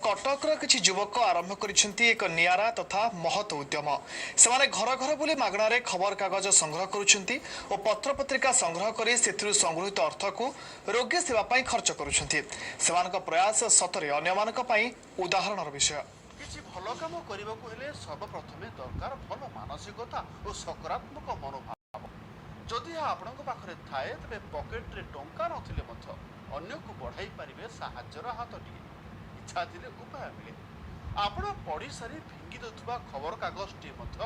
କଟକର କିଛି ଯୁବକ ଆରମ୍ଭ କରିଛନ୍ତି ଏକ ନିଆରା ତଥା ମହତ ଉଦ୍ୟମ। ସେମାନେ ଘର ଘର ବୁଲି ମାଗଣାରେ ଖବରକାଗଜ ସଂଗ୍ରହ କରୁଛନ୍ତି ଓ ପତ୍ରପତ୍ରିକା ସଂଗ୍ରହ କରି ସେଥିରୁ ସଂଗୃହୀତ ଅର୍ଥକୁ ରୋଗୀ ସେବା ପାଇଁ ଖର୍ଚ୍ଚ କରୁଛନ୍ତି। ସେମାନଙ୍କ ପ୍ରୟାସ ସତରେ ଅନ୍ୟମାନଙ୍କ ପାଇଁ ଉଦାହରଣର ବିଷୟ। କିଛି ଭଲ କାମ କରିବାକୁ ହେଲେ ସର୍ବପ୍ରଥମେ ଦରକାର ଭଲ ମାନସିକତା ଓ ସକାରାତ୍ମକ ମନୋଭାବ। ଯଦି ଏହା ଆପଣଙ୍କ ପାଖରେ ଥାଏ, ତେବେ ପକେଟରେ ଟଙ୍କା ନଥିଲେ ମଧ୍ୟ ଅନ୍ୟକୁ ବଢ଼ାଇ ପାରିବେ ସାହାଯ୍ୟର ହାତଟିଏ। ଇଚ୍ଛା ଥିଲେ ଉପାୟ ମିଳେ। ଆପଣ ପଢ଼ି ସାରି ଫିଙ୍ଗି ଦେଉଥିବା ଖବରକାଗଜଟିଏ ମଧ୍ୟ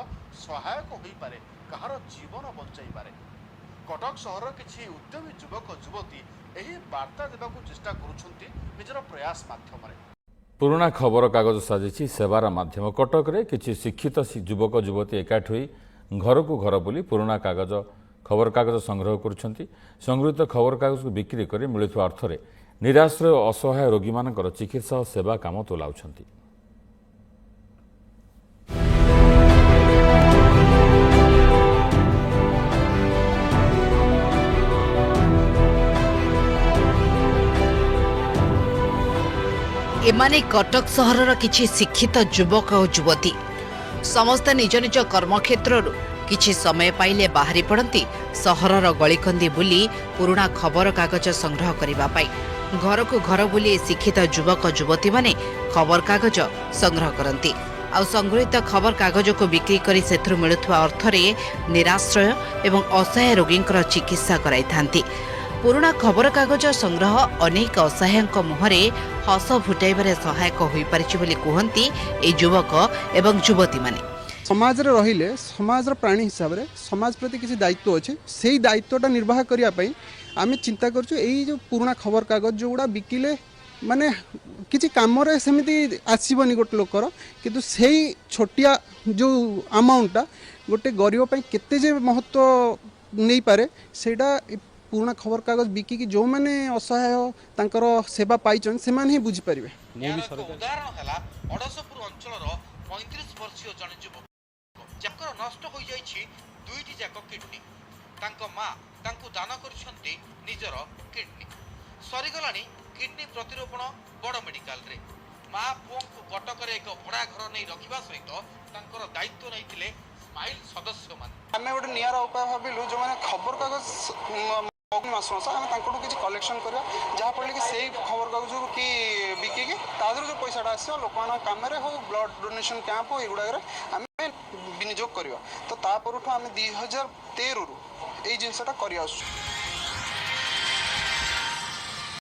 ସହାୟକ ହୋଇପାରେ କାହାର ଜୀବନ ବଞ୍ଚାଇପାରେ। କଟକ ସହରର କିଛି ଉଦ୍ୟମୀ ଯୁବକ ଯୁବତୀ ଏହି ବାର୍ତ୍ତା ଦେବାକୁ ଚେଷ୍ଟା କରୁଛନ୍ତି ନିଜର ପ୍ରୟାସ ମାଧ୍ୟମରେ। ପୁରୁଣା ଖବରକାଗଜ ସାଜିଛି ସେବାର ମାଧ୍ୟମ। କଟକରେ କିଛି ଶିକ୍ଷିତ ଯୁବକ ଯୁବତୀ ଏକାଠି ହୋଇ ଘରକୁ ଘର ବୁଲି ପୁରୁଣା କାଗଜ ଖବରକାଗଜ ସଂଗ୍ରହ କରୁଛନ୍ତି। ସଂଗୃହୀତ ଖବରକାଗଜକୁ ବିକ୍ରି କରି ମିଳୁଥିବା ଅର୍ଥରେ ନିରାଶ୍ରୟ ଓ ଅସହାୟ ରୋଗୀମାନଙ୍କର ଚିକିତ୍ସା ଓ ସେବା କାମ ତୁଲାଉଛନ୍ତି। ଏମାନେ କଟକ ସହରର କିଛି ଶିକ୍ଷିତ ଯୁବକ ଓ ଯୁବତୀ। ସମସ୍ତେ ନିଜ ନିଜ କର୍ମକ୍ଷେତ୍ରରୁ କିଛି ସମୟ ପାଇଲେ ବାହାରି ପଡ଼ନ୍ତି ସହରର ଗଳିକନ୍ଦି ବୁଲି ପୁରୁଣା ଖବରକାଗଜ ସଂଗ୍ରହ କରିବା ପାଇଁ। ଘରକୁ ଘର ବୁଲି ଏ ଶିକ୍ଷିତ ଯୁବକ ଯୁବତୀମାନେ ଖବରକାଗଜ ସଂଗ୍ରହ କରନ୍ତି, ଆଉ ସଂଗୃହୀତ ଖବରକାଗଜକୁ ବିକ୍ରି କରି ସେଥିରୁ ମିଳୁଥିବା ଅର୍ଥରେ ନିରାଶ୍ରୟ ଏବଂ ଅସହାୟ ରୋଗୀଙ୍କର ଚିକିତ୍ସା କରାଇଥାନ୍ତି। ପୁରୁଣା ଖବରକାଗଜ ସଂଗ୍ରହ ଅନେକ ଅସହାୟଙ୍କ ମୁହଁରେ ହସ ଫୁଟାଇବାରେ ସହାୟକ ହୋଇପାରିଛି ବୋଲି କୁହନ୍ତି ଏହି ଯୁବକ ଏବଂ ଯୁବତୀମାନେ। ସମାଜରେ ରହିଲେ ସମାଜର ପ୍ରାଣୀ ହିସାବରେ ସମାଜ ପ୍ରତି କିଛି ଦାୟିତ୍ୱ ଅଛି। ସେଇ ଦାୟିତ୍ୱଟା ନିର୍ବାହ କରିବା ପାଇଁ ଆମେ ଚିନ୍ତା କରୁଛୁ। ଏଇ ଯେଉଁ ପୁରୁଣା ଖବରକାଗଜ ଯେଉଁଗୁଡ଼ା ବିକିଲେ ମାନେ କିଛି କାମରେ ସେମିତି ଆସିବନି ଗୋଟେ ଲୋକର, କିନ୍ତୁ ସେଇ ଛୋଟିଆ ଯେଉଁ ଆମାଉଣ୍ଟଟା ଗୋଟେ ଗରିବ ପାଇଁ କେତେ ଯେ ମହତ୍ତ୍ୱ ନେଇପାରେ, ସେଇଟା ଏ ପୁରୁଣା ଖବରକାଗଜ ବିକିକି ଯେଉଁମାନେ ଅସହାୟ ତାଙ୍କର ସେବା ପାଇଛନ୍ତି, ସେମାନେ ହିଁ ବୁଝିପାରିବେ। ଏହାର ଏକ ଉଦାହରଣ ହେଲା ଅଡ଼ଶପୁର ଅଞ୍ଚଳର 35 ବର୍ଷୀୟ ଜଣେ ଯୁବକ, ଯାଙ୍କର ନଷ୍ଟ ହୋଇଯାଇଛି ଦୁଇଟି ଯାକ କିଡନୀ। ତାଙ୍କ ମା ତାଙ୍କୁ ଦାନ କରିଛନ୍ତି ନିଜର କିଡନୀ। ସରିଗଲାଣି କିଡନୀ ପ୍ରତିରୋପଣ ବଡ଼ ମେଡିକାଲରେ। ମା ପୁଅଙ୍କୁ କଟକରେ ଏକ ଭଡ଼ା ଘର ନେଇ ରଖିବା ସହିତ ତାଙ୍କର ଦାୟିତ୍ୱ ନେଇଥିଲେ ସ୍ମାଇଲ୍ ସଦସ୍ୟମାନେ। ଆମେ ଗୋଟେ ନିଆରା ଉପାୟ ଭାବିଲୁ, ଯେଉଁମାନେ ଖବରକାଗଜ ମାସ ମାସ, ଆମେ ତାଙ୍କଠୁ କିଛି କଲେକ୍ସନ୍ କରିବା, ଯାହାଫଳରେ କି ସେଇ ଖବରକାଗଜକୁ କି ବିକିକି ତା ଦେହରୁ ଯେଉଁ ପଇସାଟା ଆସିବ, ଲୋକମାନଙ୍କ କାମରେ ହଉ, ବ୍ଲଡ୍ ଡୋନେସନ୍ କ୍ୟାମ୍ପ ହଉ, ଏଗୁଡ଼ାକରେ ଆମେ ବିନିଯୋଗ କରିବା। ତ ତା ପରଠୁ ଆମେ 2013ରୁ ଏଇ ଜିନିଷଟା କରି ଆସୁଛୁ।